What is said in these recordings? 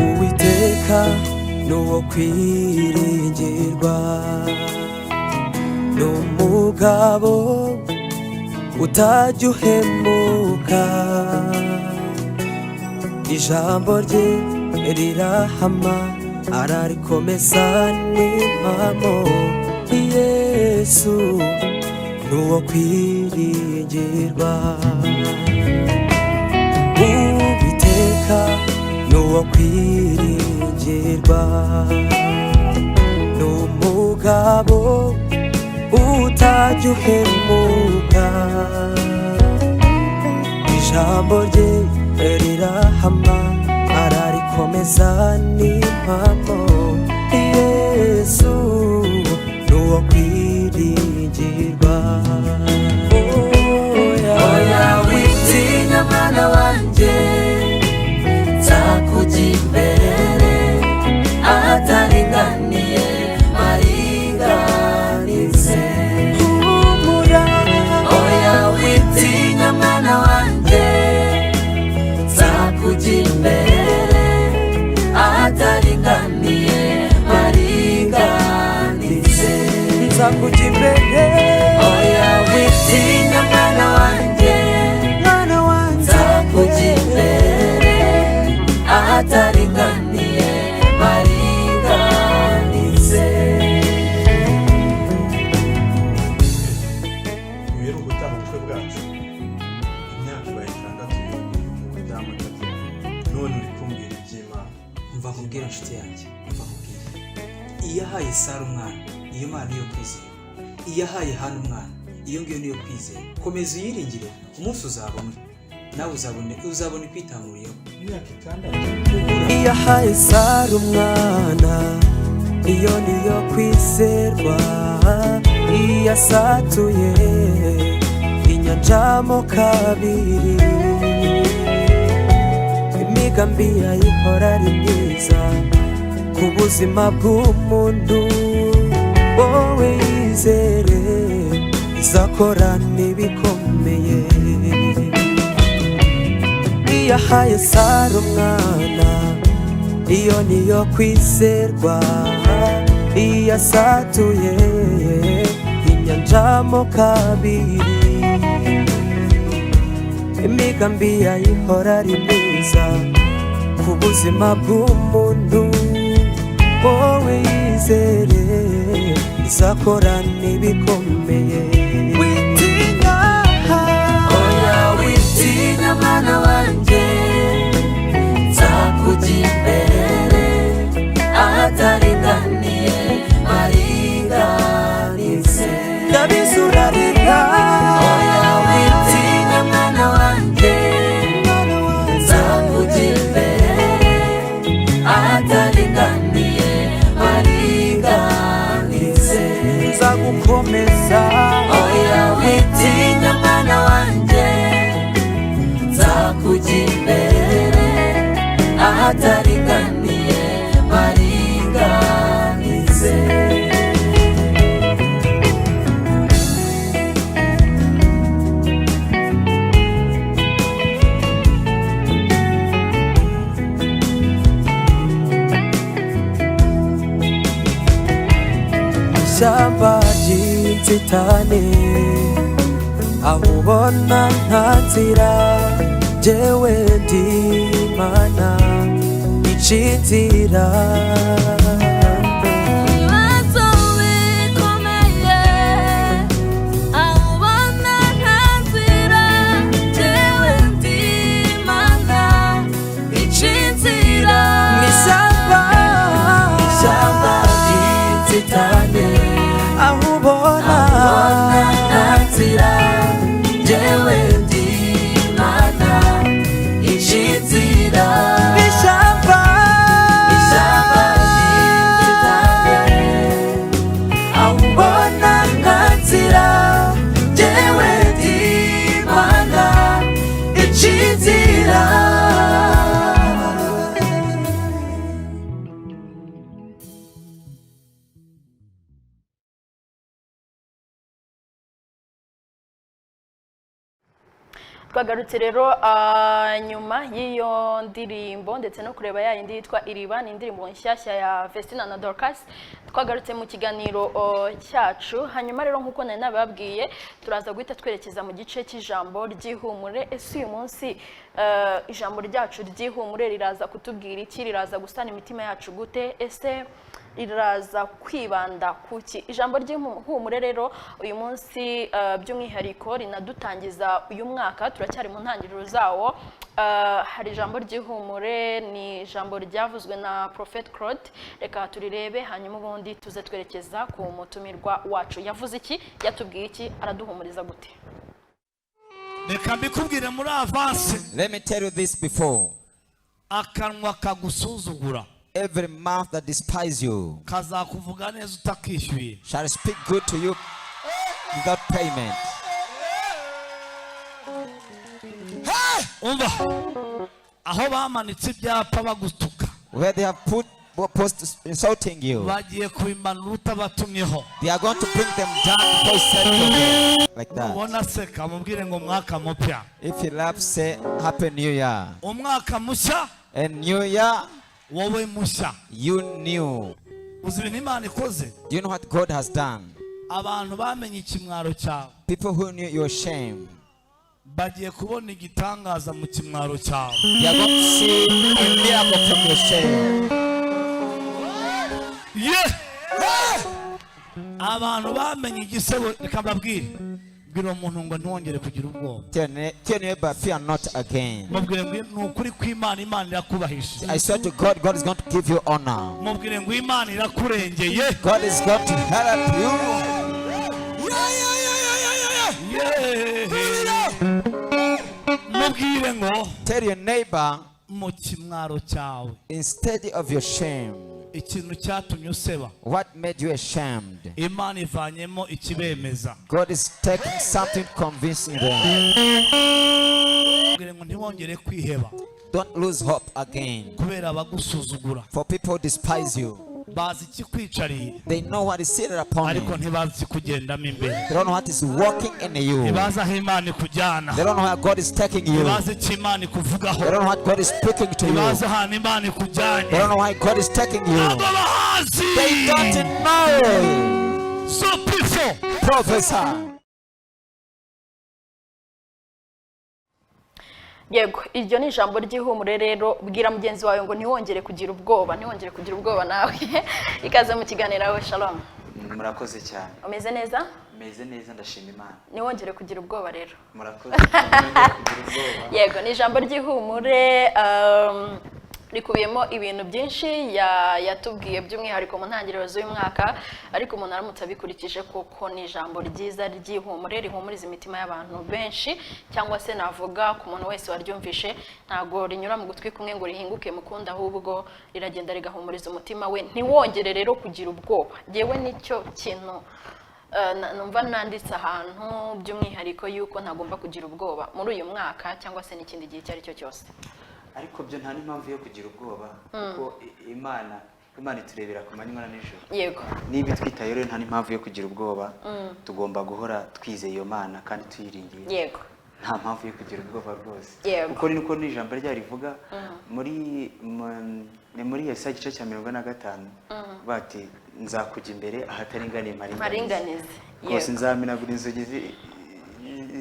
Uwiteka n'uwo kwiringirwa, ni umugabo utajya uhemuka. Ijambo rye rirahama, ararikomeza n'impamo. Yesu n'uwo kwiringirwa. Uwiteka n'uwo kwiringirwa, ni umugabo utajya uhemuka. Ijambo rye rirahama, ararikomeza n'impamo. Yesu n'uwo kwiringirwa. Oya, Oya, witinya mwana wanjye, nzakujya imbere ahataringaniye maringanize. Humura. Oya, witinya mwana wanjye, nzakujya imbere ahataringaniye maringanize. Nzakujya imbere. Oya, witinya mwana wanjye, mwana wanjye, nzakujya imbere ahataringaniye maringanize. Ibi ari ugutaha ubukwe bwacu. Imyaka ibaye 6 uyu mudamu atabyara, none uri kumbwira iby'Imana. Mva nkubwire, inshuti yanjye, mva nkubwire: iyo ahaye Sara umwana, iyo Mana niyo kwizera. Iyo ahaye Hana umwana, iyo ngiyo niyo kwizera. Komeza uyiringire, umunsi uzaba umwe nawe uzabona ikwitamuriyeho. Imyaka 6. Iyo ahaye Sara umwana, iyo niyo kwizerwa. Iyo asatuye inyanja mo kabiri, imigambi yayihora ari myiza ku buzima bw'umuntu. Wowe yizere, izakora n'ibikomeye. Iyo ahaye Sara umwana, iyo niyo kwizerwa. Iyo asatuye inyanja mo kabiri, imigambi yayihora ari myiza ku buzima bw'umuntu. Wowe yizere, izakora n'ibikomeye. Witinya. Oya, witinya mwana wanjye, nzakujya imbere ahataringaniye maringanize. Ndabizi urarira. Oya, witinya mwana wanjye, nzakujya imbere ahataringaniye maringanize. Nzagukomeza. Oya, witinya mwana wanjye, nzakujya imbere ahataringaniye maringanize. Ishyamba ry'inzitane, aho ubona nta nzira, jyewe ndi Imana ica inzira. Ibibazo bikomeye, aho ubona nta nzira, jyewe ndi Imana ica inzira. Mu ishyamba, Ishyamba ry'inzitane, aho ubona ubona nta nzira, jyewe ndi Imana ica inzira. Ishyamba, Ishyamba. Twagarutse rero nyuma y'iyo ndirimbo ndetse no kureba ya yindi yitwa Iriba, ni indirimbo nshyashya ya Vestina na Dorcas. Twagarutse mu kiganiro cyacu. Hanyuma rero, nk'uko nari nabibabwiye, turaza guhita twerekeza mu gice cy'ijambo ry'ihumure. Ese uyu munsi ijambo ryacu ry'ihumure riraza kutubwira iki? Riraza gusana imitima yacu gute? Ese riraza kwibanda kuki ijambo ry'ihumure rero uyu munsi, by'umwihariko rinadutangiza uyu mwaka, turacyari mu ntangiriro zawo? Hari ijambo ry'ihumure, ni ijambo ryavuzwe na Prophet Claude. Reka turirebe, hanyuma ubundi tuze twerekeza ku mutumirwa wacu. Yavuze iki? Yatubwiye iki? Araduhumuriza gute? Reka mbikubwire muri avance. Let me tell you this before. Akanwa kagusuzugura Every mouth that despise you kazakuvuga neza utakishyuye. shall speak good to you without payment. Umva, aho bamanitse ibyapa bagutuka, Where they have put posts insulting you, bagiye kubimanura utabatumyeho. they are going to bring them down before you send to them. Like that. Ubona aseka, mubwire ngo mwaka mupya. If you laugh, say Happy New Year. Umwaka mushya. And New Year, Wowe mushya. you new. Uzi ibintu Imana ikoze? Do you know what God has done? Abantu bamenye ikimwaro cyawe People who knew your shame, bagiye kubona igitangaza mu kimwaro cyawe. they are going to see a miracle from your shame. Ye abantu bamenye igisebo, reka mbabwire, bwira umuntu ngo ntiwongere kugira ubwoba. Tell your neighbor, fear not again. Mubwire ngo ni ukuri kw'Imana, Imana irakubahisha. I swear to God, God is going to give you honor. Mubwire ngo Imana irakurengeye. God is going to help you. Yeee. Mubwire ngo Tell your neighbor, mu kimwaro cyawe, instead of your shame, ikintu cyatumye useba, what made you ashamed? Imana ivanyemo ikibemeza. God is taking something convincing them. Mubwire ngo ntiwongere kwiheba Don't lose hope again. kubera abagusuzugura. For people despise you. Bazi ikikwicariye, They know what is seated upon ariko you. ntibazi ikikugendamo imbere. They don't know what is working in you. Ntibazi aho Imana ikujyana. They don't know where God is taking you. Ntibazi icyo Imana ikuvugaho. They don't know what God is speaking to you. Ntibazi ahantu Imana ikujyanye. They don't know why God is taking you. Ntabwo bahazi. They don't know. So people Prophesy. Yego, iryo ni ijambo ry'ihumure rero. Bwira mugenzi wawe ngo ntiwongere kugira ubwoba, ntiwongere kugira ubwoba nawe. Ikaze mu kiganiro wawe, Shalom. Murakoze cyane. Umeze neza? Meze neza, ndashima Imana. Ntiwongere kugira ubwoba rero. Murakoze, ntiwongere kugira ubwoba. Yego, ni ijambo ry'ihumure, rikubiyemo ibintu byinshi yatubwiye by'umwihariko mu ntangiriro z'uyu mwaka. Ariko umuntu aramutse abikurikije, kuko ni ijambo ryiza ry'ihumure rihumuriza imitima y'abantu benshi, cyangwa se navuga ku muntu wese waryumvishe, ntabwo rinyura mu gutwi kumwe ngo rihinguke mu kundi, ahubwo riragenda rigahumuriza umutima we. Ntiwongere rero kugira ubwoba. Yewe, nicyo kintu numva nanditse ahantu by'umwihariko, yuko ntagomba kugira ubwoba muri uyu mwaka cyangwa se n'ikindi gihe icyo ari cyo cyose. Ariko byo nta n'impamvu yo kugira ubwoba, kuko Imana iturebera ku manywa na nijoro. Niba itwitaye rero, nta n'impamvu yo kugira ubwoba. Tugomba guhora twizeye iyo Mana kandi tuyiringiye. Nta mpamvu yo kugira ubwoba rwose. Kuko ni uko n'ijambo ryayo rivuga ni muri Yesaya igice cya 45, bati nzakujya imbere ahataringaniye mparinganize. Mparinganize. Rwose nzamenagura inzugi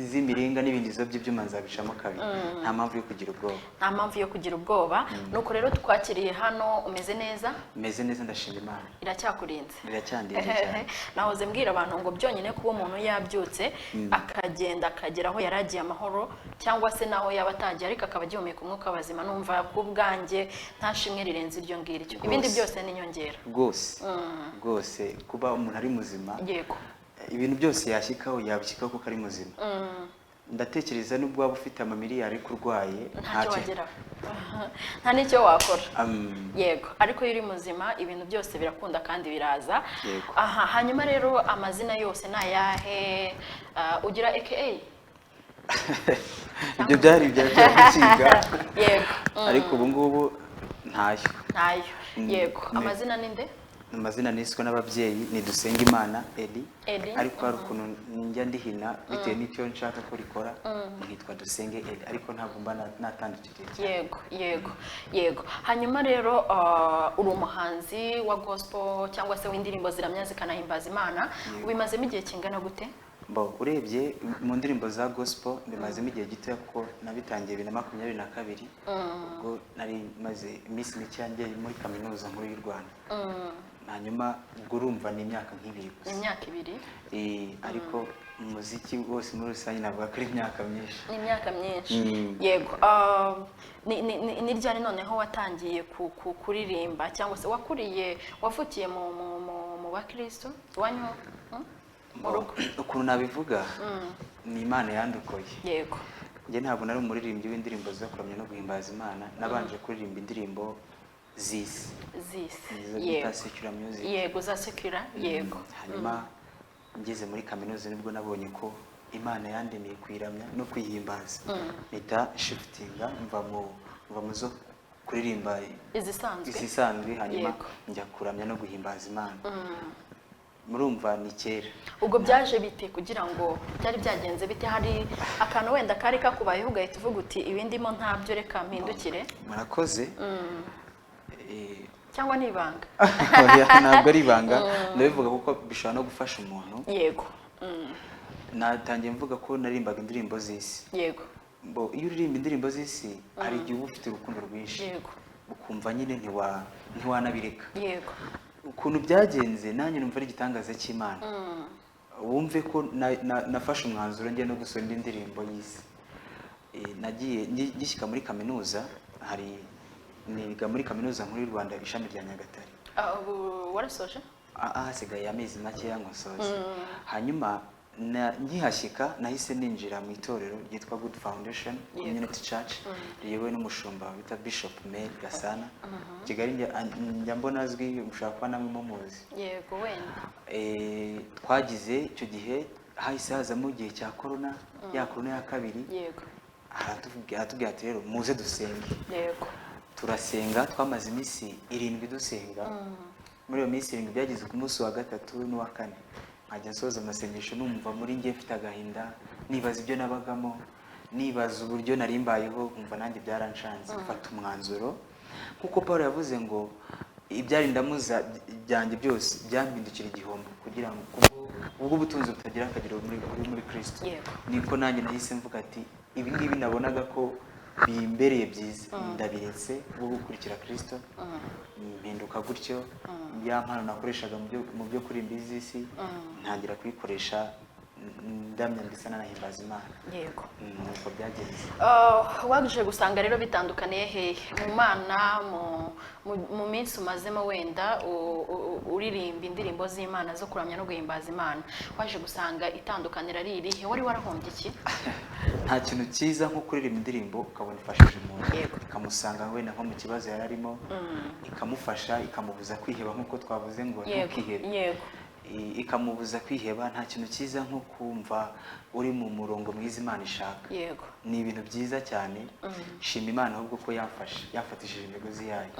z'imiringa n'ibindizo by'ibyuma nzabicamo kabiri. Nta mpamvu yo kugira ubwoba. Nta mpamvu yo kugira ubwoba. Nuko rero twakiriye hano, umeze neza? Meze neza, ndashima Imana. Iracyakurinze? Iracyandinze cyane. Nahoze mbwira abantu ngo byonyine kuba umuntu yabyutse akagenda akagera aho yari agiye amahoro, cyangwa se n'aho yaba atagiye ariko akaba agihumeka umwuka w'abazima, numva ku bwanjye nta shimwe rirenze iryo ngiryo. Ibindi Rwose. byose ni inyongera. Rwose rwose, kuba umuntu ari muzima, ibintu byose yashyikaho yabishyikaho kuko ari muzima. Ndatekereza nubwo waba ufite amamiliyari ariko urwaye, Ntacyo wageraho, nta n'icyo wakora. Yego, ariko iyo uri muzima ibintu byose birakunda kandi biraza. Yego. Aha, hanyuma rero amazina yose ni ayahe? Ugira AKA? Ibyo byari ibya kera gukiga. Yego. Ariko ubu ngubu ntayo. Ntayo. Yego. Amazina ni nde? Amazina niswe n'ababyeyi ni Dusengimana Eli. Eli, Ariko hari ukuntu njya ndihina bitewe n'icyo nshaka ko rikora, nkitwa Dusenge Eli, ariko ntabwo mba natandukiriye cyane. Yego. Hanyuma rero uri umuhanzi wa gospel cyangwa se w'indirimbo ziramya zikanahimbaza Imana. Ubimazemo igihe kingana gute? Bo, urebye mu ndirimbo za gospel mbimazemo igihe gitoya, kuko nabitangiye 2022, ubwo nari maze iminsi mike yanjye muri Kaminuza Nkuru y'u Rwanda. Hanyuma ubwo urumva ni imyaka nk'ibiri gusa. Imyaka 2. Ariko umuziki wose muri rusange navuga ko ari imyaka myinshi. Ni imyaka myinshi. Yego. Ni ryari noneho watangiye kuririmba, cyangwa se wakuriye, wavukiye mu bakristo iwanyu, mu rugo? Ukuntu nabivuga, ni Imana yandukoye. Njye ntabwo nari umuririmbyi w'indirimbo zo kuramya no guhimbaza Imana. Nabanje kuririmba indirimbo z'isi, Zisi. izo bita secular music. Yego, za secular, yego. Hanyuma ngeze muri kaminuza nibwo nabonye ko Imana yandemeye kuyiramya no kuyihimbaza, mpita shiftinga mva mu zo kuririmba izisanzwe, izisanzwe, hanyuma njya kuramya no guhimbaza Imana. Murumva ni kera. Ubwo byaje bite? Kugira ngo byari byagenze bite? Hari akantu wenda kari kakubayeho ugahita uvuga uti ibindimo ntabyo, reka mpindukire? Murakoze. Cyangwa ni ibanga? Oya, ntabwo ari ibanga. Ndabivuga kuko bishobora no gufasha umuntu. Natangiye mvuga ko naririmbaga indirimbo z'isi. Bo, iyo uririmba indirimbo z'isi hari igihe uba ufite urukundo rwinshi, ukumva nyine ntiwanabireka. Ukuntu byagenze nanjye numva ari igitangaza cy'Imana. Wumve ko nafashe umwanzuro njye no gusohora indi ndirimbo y'isi. Nagiye ngishyika muri kaminuza, hari niga muri Kaminuza Nkuru y'u Rwanda, ishami rya Nyagatare. Ubu warasoje? Hasigaye amezi makeya ngo nsoze. Hanyuma nkihashyika nahise ninjira mu itorero ryitwa Good Foundation Community Church, riyobowe n'umushumba bita Bishop Mel Gasana. Kigali njya mbona azwi, mushobora kuba namwe mumuzi. Yego, wenda. Twagize icyo gihe hahise hazamo igihe cya corona, ya corona ya kabiri. Aratubwira ati rero muze dusenge. Turasenga, twamaze iminsi 7 dusenga. Muri iyo minsi 7 byageze ku munsi wa gatatu n'uwa kane, nkajya nsoza amasengesho numva muri njye mfite agahinda, nibaza ibyo nabagamo, nibaza uburyo nari mbayeho, nkumva nanjye byaranshanze. Mfata umwanzuro nk'uko Paul yavuze ngo ibyari indamuza byanjye byose byampindukira igihombo kugira ngo ubwo ubutunzi butagira akagero buri muri Kristo. Niko nanjye nahise mvuga ati ibi ngibi nabonaga ko bimbereye byiza ndabiretse bwo gukurikira Kristo. Mpinduka gutyo, ya mpano nakoreshaga mu byo kurimba iz'isi ntangira kuyikoresha ndamya ndetse nanahimbaza Imana. Nuko byagenze. Waje gusanga rero bitandukaniye hehe mu Mana, mu minsi umazemo wenda uririmba indirimbo z'Imana zo kuramya no guhimbaza Imana, waje gusanga itandukaniro ari irihe? Wari warahombye iki? Nta kintu cyiza nko kuririmba indirimbo ukabona ifashije umuntu, ikamusanga wenda nko mu kibazo yari arimo, ikamufasha, ikamubuza kwiheba, nk'uko twavuze ngo ntukihebe. Ikamubuza kwiheba. Nta kintu cyiza nko kumva uri mu murongo mwiza Imana ishaka. Ni ibintu byiza cyane. Shima Imana ahubwo ko yamfashe, yamfatishije imigozi yayo.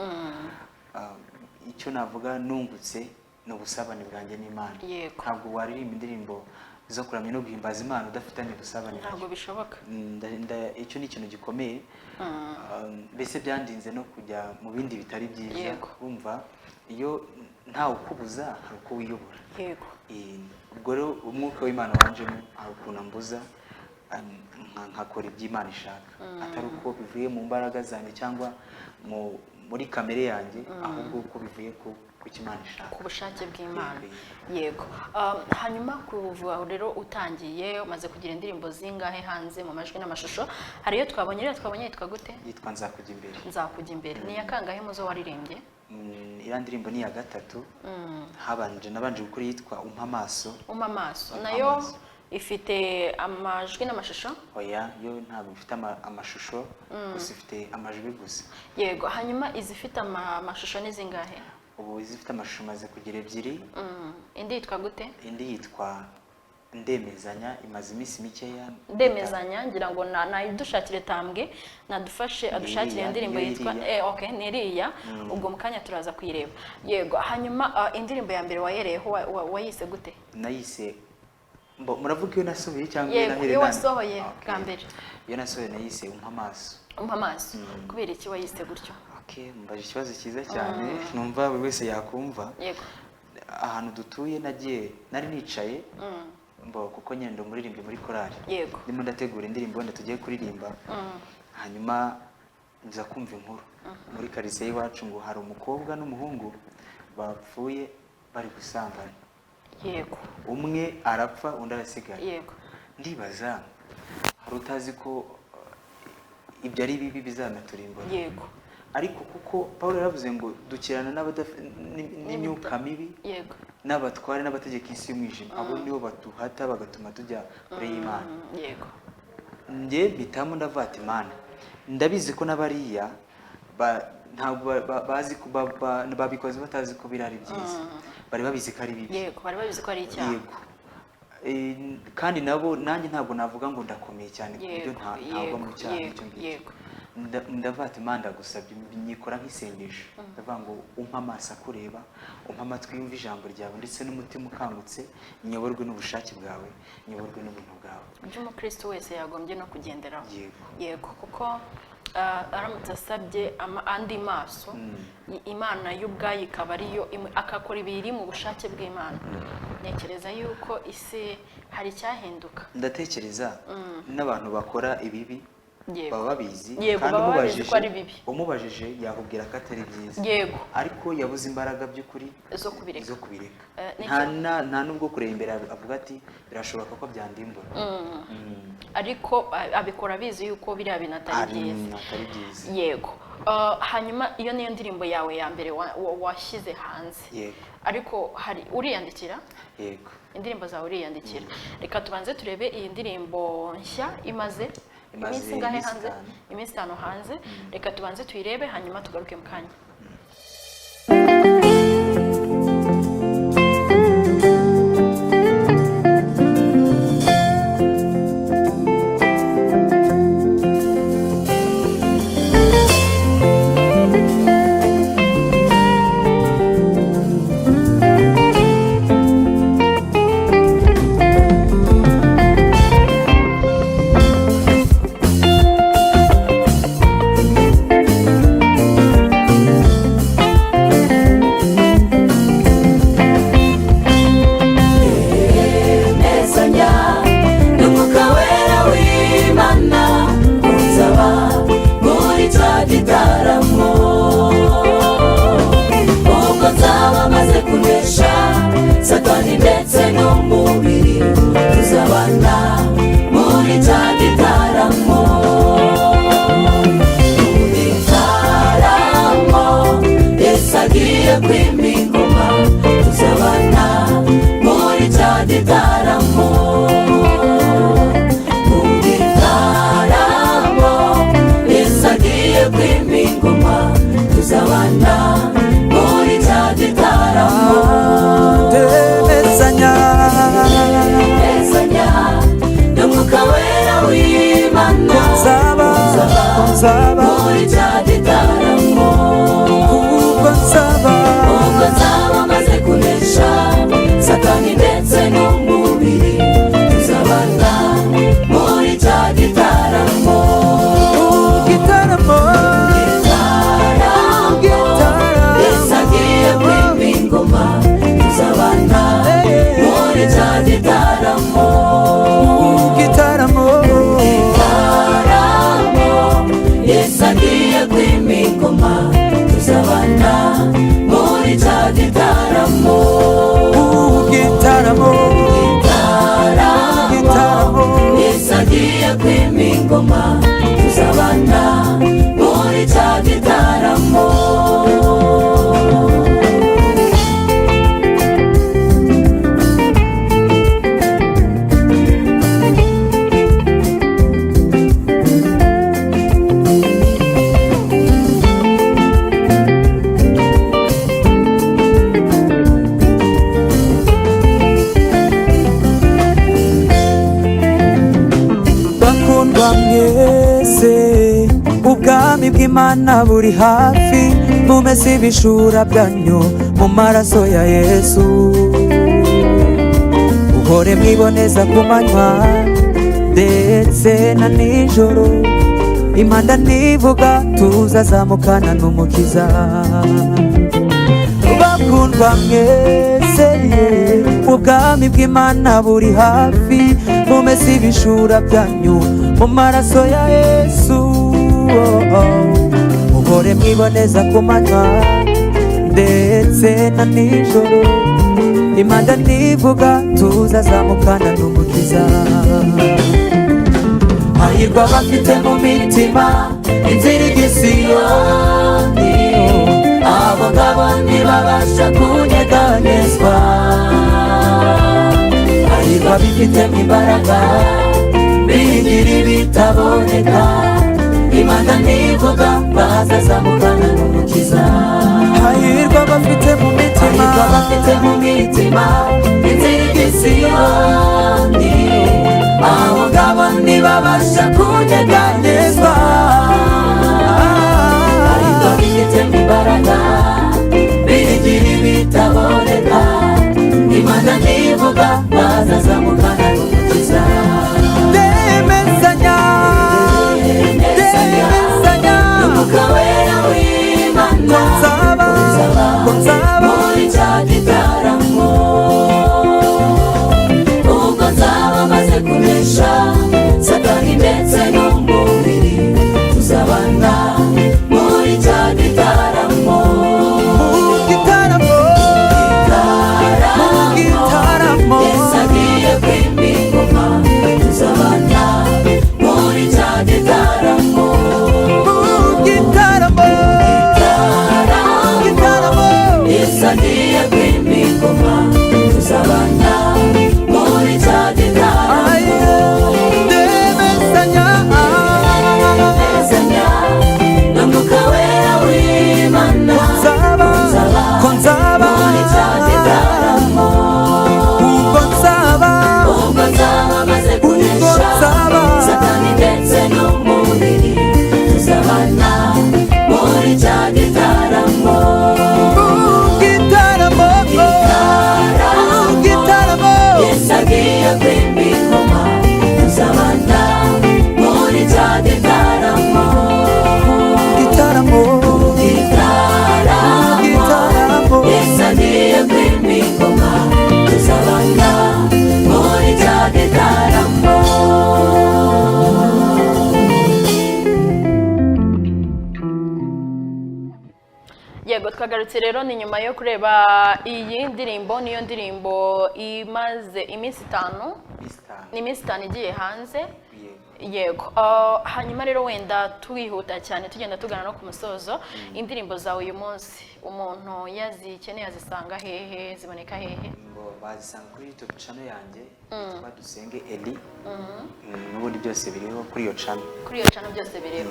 Icyo navuga nungutse ni ubusabane bwanjye n'Imana. Ntabwo waririmba indirimbo zo kuramya no guhimbaza Imana udafitanye ubusabane nayo. Ntabwo bishoboka. Icyo ni ikintu gikomeye. Mbese byandinze no kujya mu bindi bitari byiza. Wumva iyo ntawe ukubuza hari uko wiyobora. Ubwo rero umwuka w'Imana wanjemo hari ukuntu ambuza, nkakora ibyo Imana ishaka, atari uko bivuye mu mbaraga zanjye cyangwa muri kamere yanjye, ahubwo uko bivuye ku cyo Imana ishaka, ku bushake bw'Imana. Yego. Hanyuma kuva rero utangiye, umaze kugira indirimbo zingahe hanze mu majwi n'amashusho? Hari iyo twabonye, rero twabonye yitwa gute? Yitwa Nzakujya Imbere. Nzakujya Imbere. Ni iya kangahe muzo waririmbye? Iriya ndirimbo ni iya gatatu. Habanje, nabanje gukora iyitwa Umpa Amaso. Umpa Amaso. Umpa Nayo Amaso. ifite amajwi n'amashusho? Oya, yo ntabwo ifite amashusho, gusa ifite amajwi gusa. Yego. Hanyuma izifite amashusho ni zingahe? Ubu izifite amashusho maze kugira 2. Indi yitwa gute? Indi yitwa Ndemezanya imaze iminsi mikeya. Ndemezanya, ngira ngo nayidushakire tambwe nadufashe adushakire Iriya, indirimbo niyo yitwa iriya. Okay, ni iriya. Ubwo mu kanya turaza kuyireba. Yego, hanyuma indirimbo ya mbere wayereyeho wayise gute? Nayise muravuga iyo nasohoye cyangwa iyo Yego, nahereye iyo nani? wasohoye Okay. bwa mbere. Iyo nasohoye nayise Umpa Amaso. Umpa Amaso. Kubera iki wayise gutyo? Okay, mbaje ikibazo cyiza cyane numva buri wese yakumva. Ahantu dutuye nagiye nari nicaye mbo kuko nyine ndi umuririmbyi muri korali. Ndimo ndategura indirimbo wenda tugiye kuririmba, hanyuma nza kumva inkuru muri karitsiye y'iwacu ngo hari umukobwa n'umuhungu bapfuye bari gusambana. Umwe arapfa, undi arasigara. Ndibaza, hari utazi ko ibyo ari bibi bizanaturimbura? Ariko kuko Paul yaravuze ngo dukirana n'imyuka mibi n'abatware n'abategeka isi y'umwijima, abo nibo baduhata bagatuma tujya kure y'Imana. Njye mpitamo ndavuga ati: "Imana, ndabizi ko n'abariya ntabwo bazi ko babikoze batazi ko biri ari byiza, bari babizi ko ari bibi." Yego, bari babizi ko ari icyaha. Yego. Kandi nabo nanjye ntabwo navuga ngo ndakomeye cyane ku buryo ntagwa mu cyaha icyo ngicyo. Ndavuga ati: "Imana, ndagusabye." Nyikora nk'isengesho, ndavuga ngo: "Umpe amaso akureba, umpe amatwi yumva ijambo ryawe, ndetse n'umutima ukangutse, nyoborwe n'ubushake bwawe, nyoborwe n'ubuntu bwawe." Ibyo umukristo wese yagombye no kugenderaho. Yego. Yego, kuko aramutse asabye andi maso, Imana yo ubwayo ikaba ariyo akakora ibiri mu bushake bw'Imana, ntekereza yuko isi hari icyahinduka. Ndatekereza n'abantu bakora ibibi baba babizi. Yego, Kandi baba babizi ko umubajije ari bibi. umubajije yakubwira ko atari byiza, ariko yabuze imbaraga by'ukuri zo kubireka. Zo kubireka. Nta nubwo kureba imbere avuga ati: "Birashoboka ko byandimbura." Ariko abikora abizi yuko biriya bintu atari byiza. Atari byiza. Yego. Hanyuma iyo niyo ndirimbo yawe ya mbere washyize hanze? Yego. Ariko hari uriyandikira? Yego. Indirimbo zawe uriyandikira. Reka tubanze turebe iyi ndirimbo nshya imaze Imaze iminsi ingahe iminsi hanze? 5. Iminsi 5 hanze. Reka tubanze tuyirebe, hanyuma tugaruke mu kanya. Mezanya n'Umwuka Wera w'Imana, uzaba muri cya gitaramo. Ubwo nzaba maze kunesha Satani ndetse n'umubiri, tuzabana muri cya gitaramo. Mu gitaramo Yesu agiye kwima ingoma, tuzabana muri cya gitaramo. Mu gitaramo Yesu agiye kwima ingoma, tuzabana muri cya gitaramo. Ndemezanya. Mezanya n'Umwuka Wera w'Imana, Nzaba, nzaba muri cya gitaramo. Ubwo nzaba Ubwo nzaba maze kunesha Satani ndetse n'umubiri, tuzabana muri cya gitaramo. Gitaramo. Gitaramo Yesu agiye kwima ingoma, tuzabana muri cya gitaramo. Gitaramo. Gitaramo Yesu agiye kwima ingoma, tuzabana muri cya gitaramo. Gitaramo. Gitaramo Gitaramo. Yesu agiye kwima ingoma, tuzabana muri cya gitaramo. bw'Imana buri hafi, mumese ibishura byanyu mu maraso ya Yesu. Uhore mwiboneza ku manywa ndetse na nijoro, impanda nivuga tuzazamukana n'Umukiza. Bakundwa mwese, ubwami bw'Imana buri hafi, mumese ibishura byanyu mu maraso ya Yesu. Uhore mwiboneza ku manywa ndetse na nijoro, impanda nivuga tuzazamukana n'Umukiza. Hahirwa abafite mu mitima inzira ijya i Siyoni, Abo ngabo ntibabasha kunyeganyezwa. Hahirwa abifitemo imbaraga Biringira ibitaboneka, Imana nivuga bazazamukana n'Umukiza. Hahirwa abafite mu mitima, Hahirwa abafite mu mitima inzira ijya i Siyoni, abo ngabo ntibabasha kunyeganyezwa. Hahirwa abifitemo imbaraga biringira ibitaboneka, Imana nivuga bazazamukana n'Umukiza. Ndemezanya, ndemezanya N'Umwuka Wera w'Imana, ko nzaba, ko nzaba muri cya gitaramo. Ubwo nzaba maze kunesha Satani ndetse n'umubiri, tuzabana muri cya gitaramo. Mu gitaramo, mu gitaramo. Yesu agiye kwima ingoma, tuzabana muri cya gitaramo. Mu gitaramo, mu gitaramo. Yesu agiye kwima ingoma, tuzabana muri cya gitaramo. Ndemezanya, Ndemezanya n'Umwuka Wera w'Imana, nzaba, ko nzaba muri cya gitaramo. Ubwo nzaba, Ubwo nzaba maze ubwo kunesha nzaba Satani ndetse n'umubiri, tuzabana muri cya gitaramo. Mu gitaramo, mu gitaramo. Yesu agiye kwima ingoma, tuzabana muri cya gitaramo. Gitaramo, Gitaramo. gitaramo. Yesu agiye kwima ingoma, tuzabana muri cya gitaramo. Yego, twagarutse rero ni nyuma yo kureba iyi ndirimbo. Niyo ndirimbo imaze iminsi 5, ni iminsi 5 igiye hanze. Yego. Hanyuma rero wenda twihuta cyane tugenda tugana no ku musozo, indirimbo zawe uyu munsi umuntu yazikeneye azisanga hehe, ziboneka hehe? Ngo bazisanga kuri YouTube channel yanjye yitwa Dusenge Eli. N'ubundi byose biriho kuri iyo channel. Kuri iyo channel byose biriho.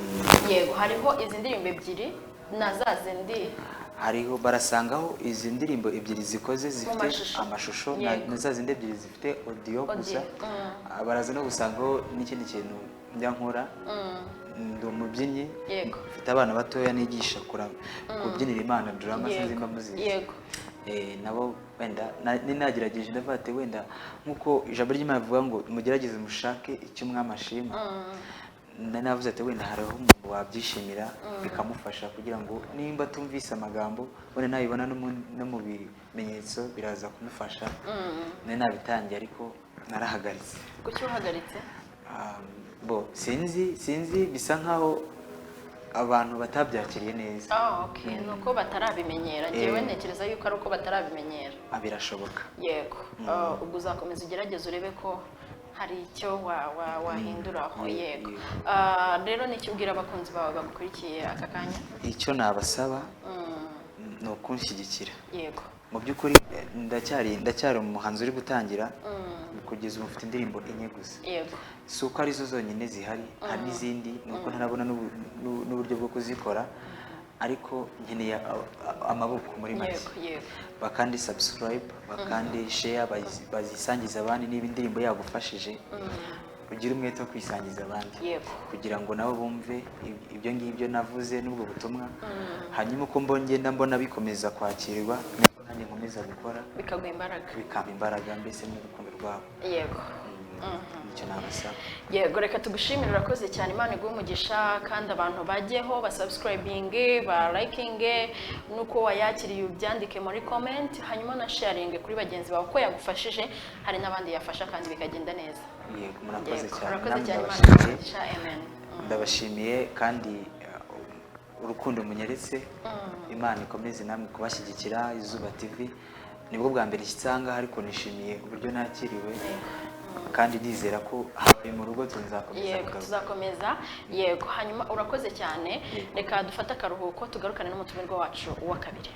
Yego, hariho izi ndirimbo ebyiri na za zindi. Hariho, barasangaho izi ndirimbo ebyiri zikoze zifite mashusho. amashusho Yego. na za zindi ebyiri zifite audio Audio, gusa. Baraza no gusangaho n'ikindi kintu njya nkora. Ndi umubyinnyi, mfite abana batoya nigisha kubyinira Imana, drama, sinzi nimba muzizi. Yego. Nabo wenda ninagerageje ndavuga ati wenda nk'uko ijambo ry'Imana rivuga ngo mugerageze mushake icyo umwami ashima, nari navuze ati wenda hariho umuntu wabyishimira bikamufasha, kugira ngo nimba atumvise amagambo wenda nabibona no mu bimenyetso biraza kumufasha. Nari nabitangiye ariko narahagaritse. Kuki wahagaritse? Bo sinzi, bisa nkaho abantu batabyakiriye neza. Ah, okay. Ni uko batarabimenyera. Njyewe ntekereza yuko ari uko batarabimenyera. Birashoboka. Yego. Ubwo uzakomeza ugerageze urebe ko hari icyo wahinduraho. Yego. Rero nicyo ubwira abakunzi bawe bagukurikiye aka kanya? Icyo nabasaba ni ukunshyigikira. Mu by'ukuri ndacyari umuhanzi uri gutangira. Kugeza ubu mfite indirimbo enye gusa. Si uko arizo zonyine zihari, hari n'izindi, ni uko ntarabona n'uburyo bwo kuzikora, ariko nkeneye amaboko muri make. Yego yego Bakandi subscribe, bakandi share, bazisangiza abandi niba indirimbo yagufashije. Ugire umwete wo kwisangiza abandi kugira ngo nabo bumve ibyo ngibyo navuze n'ubwo butumwa. Hanyuma uko ngenda mbona bikomeza kwakirwa, niko nanjye nkomeza gukora. Bikaguha imbaraga. Bikampa imbaraga mbese n'urukundo rwabo. Nicyo nabasaba. Yego, reka tugushimire, urakoze cyane, Imana iguhe umugisha, kandi abantu bajyeho basubscribinge, ba likinge, nuko wayakiriye ubyandike muri comment, hanyuma na sharinge kuri bagenzi bawe ko yagufashije, hari n'abandi yafasha kandi bikagenda neza. Yego, murakoze Yego, cyane. urakoze Namwe cyane, Imana ndabashimiye. iguhe umugisha, amen. Ndabashimiye kandi urukundo munyeretse, Imana ikomeze namwe kubashyigikira. Izuba TV nibwo bwa mbere nshyitse, ariko nishimiye uburyo nakiriwe kandi nizera ko habaye mu rugo, tuzakomeza kugaruka. Tuzakomeza, yego. Hanyuma urakoze cyane, reka dufate akaruhuko tugarukane n'umutumirwa wacu wa kabiri.